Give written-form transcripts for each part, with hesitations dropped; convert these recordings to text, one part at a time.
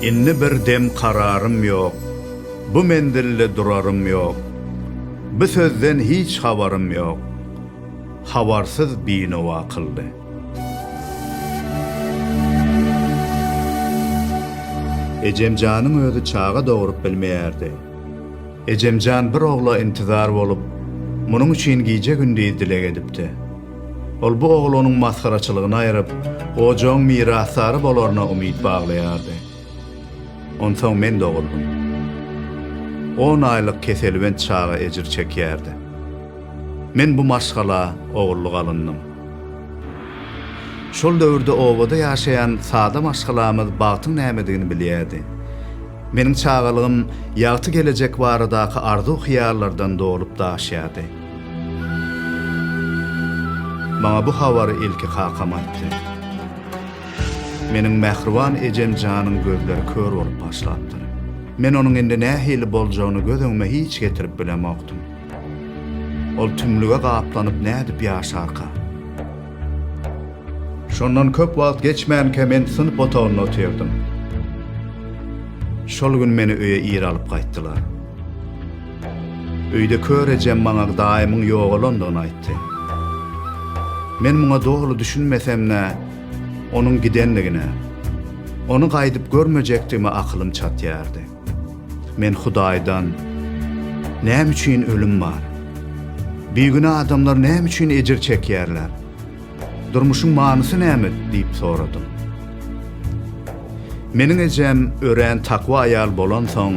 Indi bir dem kararym ýok, Bu menzilde durarym ýok. Bu sözden hiç habarym ýok, Habarsyz binowa kyldy. Ejemjanyň özi çaga dogrup bilmeýärdi. Ejemjan bir ogla intizar bolup, munuň üçin gije-gündiz dileg edipdi. Ol bu oglanyň masgaraçylygyny aýryp, ojagyň mirasdary bolaryna umyt baglaýardy. Onsoň men doguldym. On aýlyk keselbent çaga ejir çekýärdi. Men bu maşgala ogullyk alyndym. Şol döwürde obada ýaşaýan sada maşgalamyz bagtyň nämedigini bilýärdi. Meniň çagalygym ýagty gelejek baradaky arzuw-hyýallardan dolup daşýardy. Maňa bu habary ilki kakam aýtdy. Meniň mähriban ejem janyň gözleri kör bolup başlapdyr. Men onuň indi nähili boljagyny göz öňüme hiç getirip bilemokdym. Ol tümlüge gaplanyp nädip ýaşarka? Şondan köp wagt geçmänkä men synp otagynda otyrdym. Şol gün meni öýe ir alyp gaýtdylar. Öýde kör ejem maňa daýymyň ýogalandygyny aýtdy. Men muňa doly düşünmesem-de, onuň gidendigine, ony gaýdyp görmejekdigime akylym çatýardy. Men Hudaýdan, Näme üçin ölüm bar? Bigünä adamlar näme üçin ejir çekýärler? Durmuşyň manysy näme? diýip soradym. Meniň ejem örän takwa aýal bolansoň,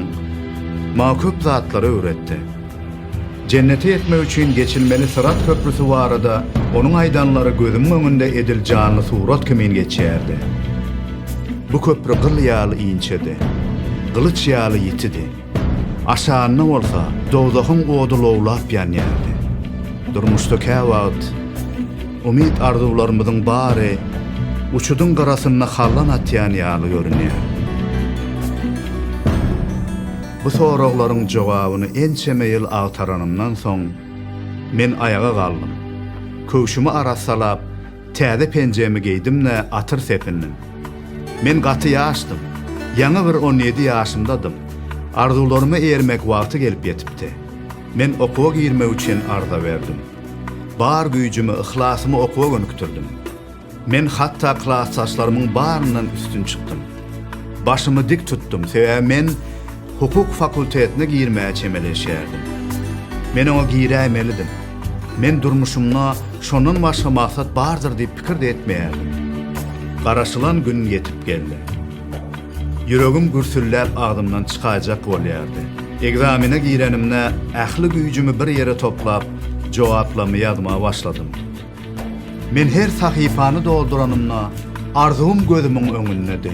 maňa köp zatlary öwretdi. Jennete ýetmek üçin geçilmeli Syrat köprüsi barada onuň aýdanlary gözümiň öňünde edil janly surat kimin geçýärdi. Bu köpri gyl ýaly inçedi, gylyç ýaly ýitidi. Aşagynda bolsa dowzahyň ody lowlap ýanýardy. Durmuşda käwagt umyt-arzuwlarymyzyň bary uçudyň gyrasynda hallan atýan ýaly görünýär. Bu soraglaryň jogabyny ençeme ýyl agtaranymdan soň, men aýaga galdym. Köwşümi arassalap, täze penjemi geýdim-de, atyr sepindim. Men gaty ýaşdym. Ýaňy bir 17 ýaşymdadym. Arzuwlaryma ermek wagty gelip ýetipdi. Men okuwa girmek üçin arza berdim. Bar güýjümi, yhlasymy okuwa gönükdirdim. Men hatda klasdaşlarymyň baryndan üstün çykdym. Başymy dik tutdum, sebäbi men hukuk fakultetine girmäge çemeleşýärdim. Men oňa giräýmelidim. Men durmuşymda şondan başga maksat bardyr diýip pikir-de etmeýärdim. Garaşylan gün ýetip geldi. Ýüregim gürsülläp agzymdan çykaýjak bolýardy. Ekzamene girenimde ähli güýjümi bir ýere toplap, jogaplamy ýazmaga başladym. Men her sahypany dolduranymda, arzuwym gözümiň öňündedi.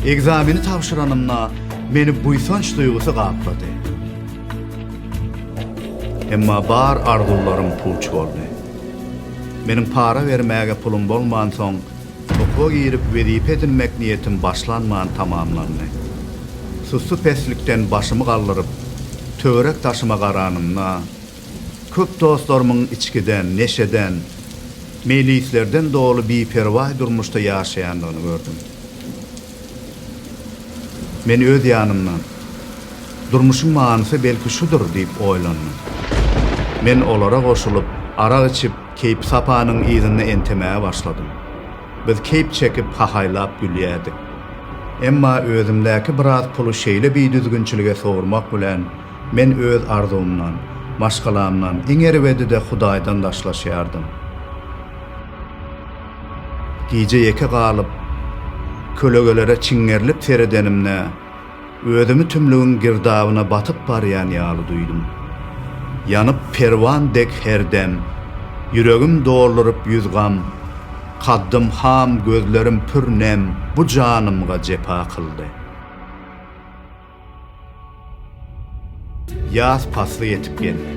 Ekzameni tabşyranymda, meni buýsanç duýgusy gaplady. Emma bar arzuwlarym puç boldy. Meniň para bermäge pulum bolmansoň, okuwa girip wezipe edinmek niýetim başlanman tamamlandy. Sussupeslikden başymy galdyryp, töwerek-daşyma garanymda, Köp dostlarymyň içgiden, neşeden, meýlislerden doly biperwaý durmuşda ýaşaýandygyny gördüm. Men öz ýanymdan, Durmuşyň manysy belki şudur diýip oýlandym. Men olara goşulyp, arak içip, keýpi-sapanyň yzynda entemäge başladym. Biz keýp çekip, hahaýlap gülýärdik. Emma özümdäki biraz puly şeýle bidüzgünçilige sowurmak bilen, Men öz arzuwymdan, maşgalamdan, iň erbedi-de Hudaýdan daşlaşýardym. Gije ýeke galyp, kölegelere çiňňerilip seredenimde, özümi tümlügiň girdabyna batyp barýan ýaly duýdum. Ýanyp perwan dek her dem, ýüregim dolduryp ýüz gam, kaddym ham, gözlerim pür nem bu janymga jepa kyldy. Ýaz pasly ýetip geldi.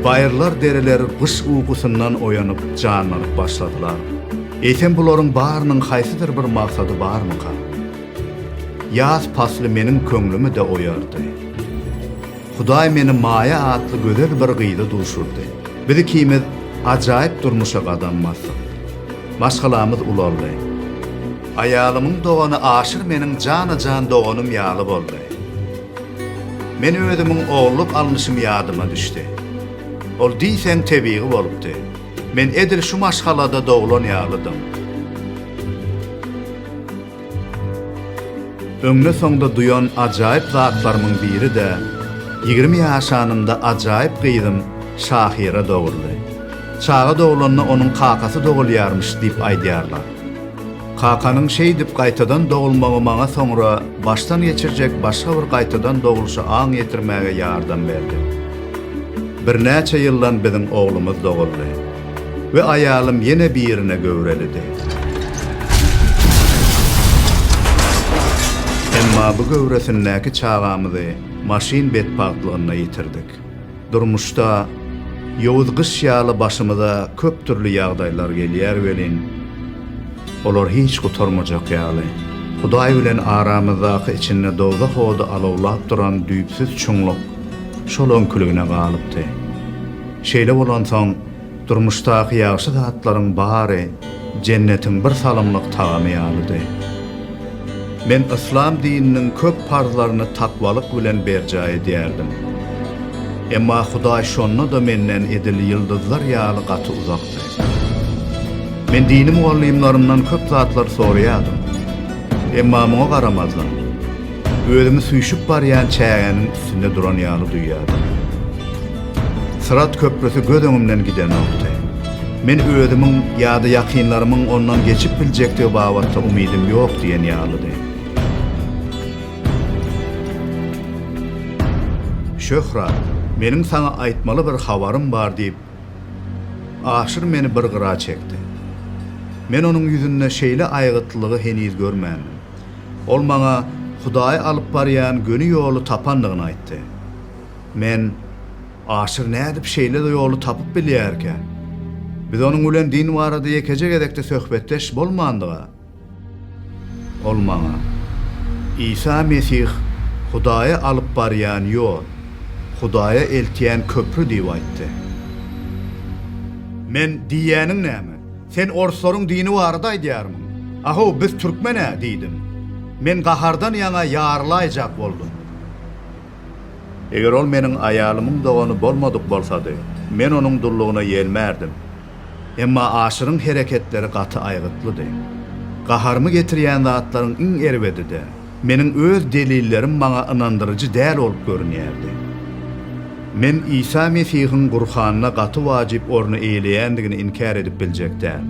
Baýyrlar, dereler gyş ukusyndan oýanyp, janlanyp başladylar. Eýsem bularyň barynyň haýsydyr bir maksady barmyka? Ýaz pasly meniň köňlümi-de oýardy. Hudaý meni Maýa atly gözel bir gyza duşurdy. Biz ikimiz ajaýyp durmuşa gadam basdyk. Maşgalamyz ulaldy. Aýalymyň dogany Aşyr meniň jana-jan doganym ýaly boldy. Men özümiň ogullyk alnyşym ýadyma düşdi. Ol diýseň tebigy bolupdy. Men edil şu maşgalada doglan ýalydym. Öňde-soňda duýan ajaýyp zatlarymyň biri-de, 20 ýaşanymda ajaýyp gyzym Şahyra doguldy. Çaga doglanda onuň kakasy dogulýarmyş diýip aýdýarlar. Kakanyň şeýdip gaýtadan dogulmagy maňa soňra başdan geçirjek başga bir gaýtadan dogluşa aň ýetirmäge ýardam berdi. Birnäçe ýyldan biziň oglumyz doguldy we aýalym ýene birine göwrelidi. Emma bu göwresindäki çagamyzy maşyn betbagtlygynda ýitirdik. Durmuşda ýowuz gyş ýaly başymyza köp dürli ýagdaýlar gelýär welin, olar hiç gutarmajak ýaly. Hudaý bilen aramyzdaky içinde dowzah ody alawlap duran düýpsüz çuňluk şol öňküligine galypdy. Şeýle bolansoň, durmuşdaky ýagşy zatlaryň bary jennetiň bir salymlyk tagamy ýalydy. Men yslam dininiň köp parzlaryny takwalyk bilen berjaý edýärdim. Emma Hudaý şonda-da menden edil ýyldyzlar ýaly gaty uzakdy. Men dini mugallymlarymdan köp zatlar soraýardym. Emma muňa garamazdan, özümi süýşüp barýan çägäniň üstünde duran ýaly duýýardym. Syrat köprüsi göz öňümden gidenokdy. Men özümiň ýa-da ýakynlarymyň ondan geçip biljekdigi babatda umydym ýok diýen ýalydy. Şöhrat, meniň saňa aýtmaly bir habarym bar diýip, Aşyr meni bir gyra çekdi. Men onuň ýüzünde şeýle aýgytlylygy heniz görmändim. Ol maňa Hudaýa alyp barýan göni ýoly tapandygyny aýtdy. Men, Aşyr nädip şeýle ýoly tapyp bilýärkä? Biz onuň bilen din barada ýekeje gezek-de söhbetdeş bolmandyg-a. Ol maňa, Isa Mesih Hudaýa alyp barýan ýol, Hudaýa eltýän köpri diýip aýtdy. Men, Diýýäniň näme? Sen orslaryň dini barada aýdýarmyň? Ahow, biz türkmen-ä! diýdim. Men gahardan ýaňa ýarylaýjak boldum. Eger ol meniň aýalymyň dogany bolmadyk bolsady, men onuň dullugyna ýelmärdim. Emma Aşyryň hereketleri gaty aýgytlydy. Gaharymy getirýän zatlaryň iň erbedi-de, meniň öz delillerim maňa ynandyryjy däl bolup görünýärdi. Men Isa Mesihiň Gurhanda gaty wajyp orny eýeleýändigini inkär edip biljek däl.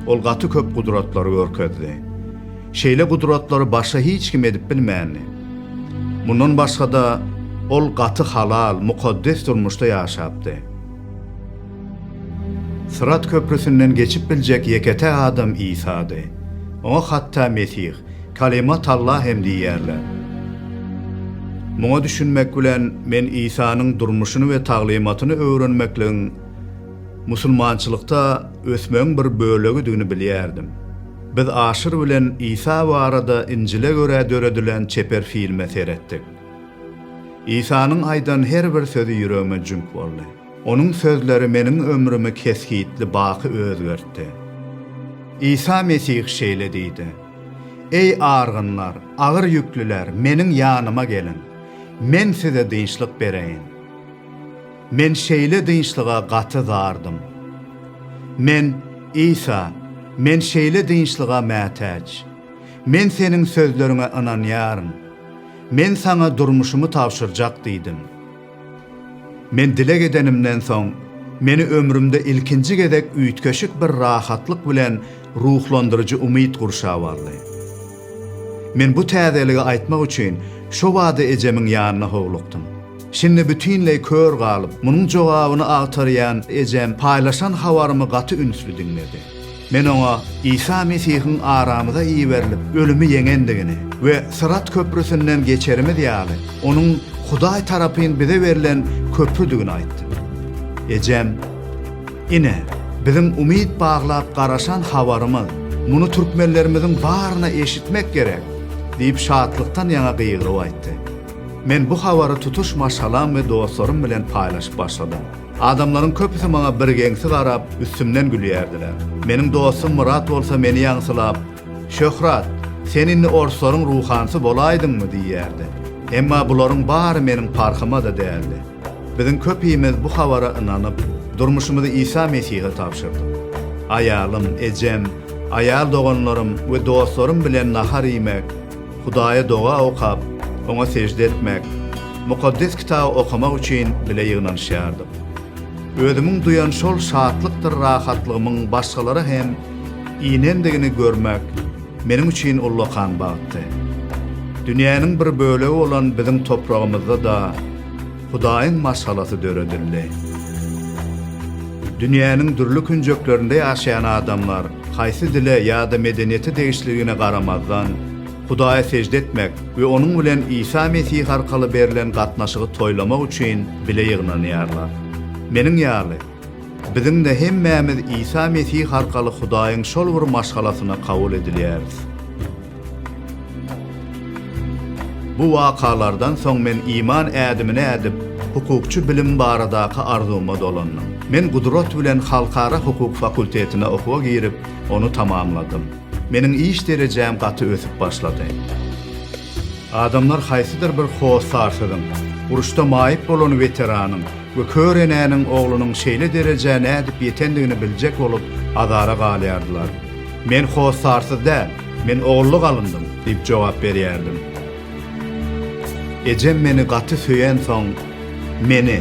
Ol gaty köp gudratlary görkezdi. Şeýle gudratlary başga hiç kim edip bilmändi. Mundan başga-da, ol gaty halal, mukaddes durmuşda ýaşapdy. Syrat köprüsinden geçip biljek ýeke-täk adam Isady. Oňa hatda Mesih, Kalimat Allah hem diýýärler. Muňa düşünmek bilen, men Isanyň durmuşyny we taglymatyny öwrenmekligiň musulmançylykda ösmegiň bir bölegidigini bilýärdim. Biz Aşyr bilen Isa barada Injile görä döredilen çeper filme seretdik. Isanyň aýdan her bir sözi ýüregime jüňk boldy. Onuň sözleri meniň ömrümi kesgitli baky özgertdi. Isa Mesih şeýle diýdi, Eý argynlar, agyr ýüklüler, Meniň ýanyma geliň, Men size dynçlyk bereýin. Men şeýle dynçlyga gaty zardym. Men, Isa, men şeýle dynçlyga mätäç. Men Seniň sözleriňe ynanýaryn. Men Saňa durmuşymy tabşyrjak diýdim. Men dileg edenimden soň, meni ömrümde ilkinji gezek üýtgeşik bir rahatlyk bilen ruhlandyryjy umyt gurşap aldy. Men bu täzeligi aýtmak üçin şobada ejemiň ýanyna howlukdym. Şindi bütinleý kör galyp, munuň jogabyny agtarýan ejem paýlaşan habarymy gaty ünsli diňledi. Men oňa Isa Mesihiň aramyza iberilip, ölümi ýeňendigini we Syrat köprüsinden geçerimiz ýaly, onuň Hudaý tarapyn bize berlen köprüdigini aýtdym. Ejem, Ine, biziň umyt baglap garaşan habarymyz, muny türkmenlerimiziň baryna eşitmek gerek! diýip şatlykdan ýaňa gygyryp aýtdy. Men bu habary tutuş maşgalam we dostlarym bilen paýlaşyp başladym. Adamlaryň köpüsi maňa birgeňsi garap, üstümden gülýärdiler. Meniň dostum Myrat bolsa meni ýaňsylap. Şöhrat, sen indi orslaryň ruhanysy bolaýdyňmy diýýärdi. Emma bularyň bary meniň parhyma-da däldi. Biziň köpimiz bu habara ynanyp, durmuşymyzy Isa Mesihe tabşyrdyk. Aýalym, ejem, aýal doganlarym we dostlarym bilen nahar iýmek, Hudaýa doga okap, Oňa sežde etmek, Mukaddes Kitaby okamak üçin bile ýygnanyşýardyk. Özümiň duýan şol şatlykdyr rahatlygymyň başgalara hem inendigini görmek meniň üçin ullakan bagtdy. Dünýäniň bir bölegi bolan biziň topragymyzda-da Hudaýyň maşgalasy döredildi. Dünýäniň dürli künjeklerinde ýaşaýan adamlar haýsy dile ýa-da medeniýete degişliligine garamazdan, Hudaýa sežde etmek we Onuň bilen Isa Mesih arkaly berlen gatnaşygy toýlamak üçin bile ýygnanýarlar. Meniň ýaly, biziň-de hemmämiz Isa Mesih arkaly Hudaýyň şol bir maşgalasyna kabul edilýäris. Bu wakalardan soň men iman ädimini ädip, hukukçy bilim baradaky arzuwyma dolandym. Men gudrat bilen Halkara hukuk fakultetine okuwa girip, ony tamamladym. Meniň iş derejäm gaty ösüp başlady. Adamlar haýsydyr bir hossarsyzyň, uruşda maýyp bolan weteranyň we kör enäniň oglunyň şeýle derejä nädip ýetendigini biljek bolup azara galýardylar. Men hossarsyz däl, men ogullyk alyndym, diýip jogap berýärdim. Ejem meni gaty söýensoň, meni,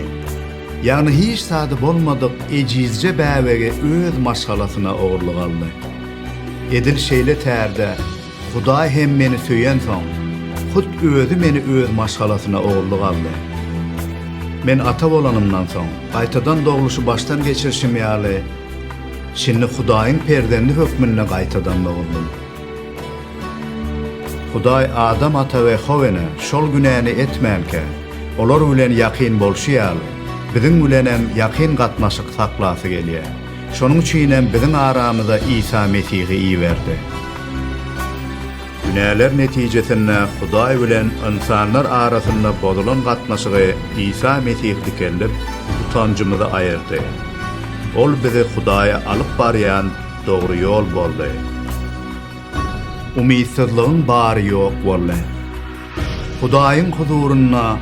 ýagny hiç zady bolmadyk ejizje bäbegi öz maşgalasyna ogurlyk aldy. Edil şeýle tärde Hudaý hem meni söýensoň, hut Özi meni Öz maşgalasyna ogullyk aldy. Men ata bolanymdan soň, gaýtadan dogluşy başdan geçirişim ýaly, şindi Hudaýyň perzendi hökmünde gaýtadan doguldym. Hudaý Adam ata we How ene şol günäni etmänkä, olar bilen ýakyn bolşy ýaly, biziň bilenem ýakyn gatnaşyk saklasy gelýär. Şonuň üçinem biziň aramyza Isa Mesihi iberdi. Günäler netijesinde Hudaý bilen ynsanlar arasynda bozulan gatnaşygy Isa Mesih dikeldip, utanjymyzy aýyrdy. Ol bizi Hudaýa alyp barýan dogry ýol boldy. Umytsyzlygyň bary ýok boldy. Hudaýyň huzurynda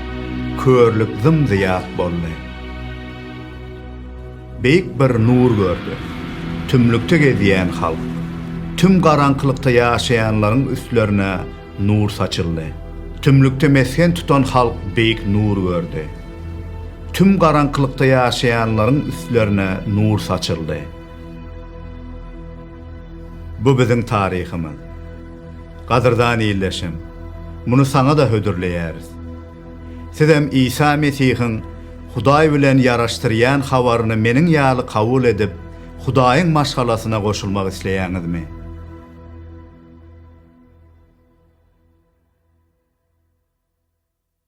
körlük zym-zyýat boldy. Beýik bir nur gördi. Tümlükde gezýän halk, tüm garaňkylykda ýaşaýanlaryň üstlerine nur saçyldy. Tümlükde mesgen tutan halk beýik nur gördi. Tüm garaňkylykda ýaşaýanlaryň üstlerine nur saçyldy. Bu biziň taryhymyz. Gadyrdan ildeşim, muny saňa-da hödürleýäris. Sizem Isa Mesihiň Hudaý bilen ýaraşdyrýan habaryny meniň ýaly kabul edip, Hudaýyň maşgalasyna goşulmak isleýäňizmi?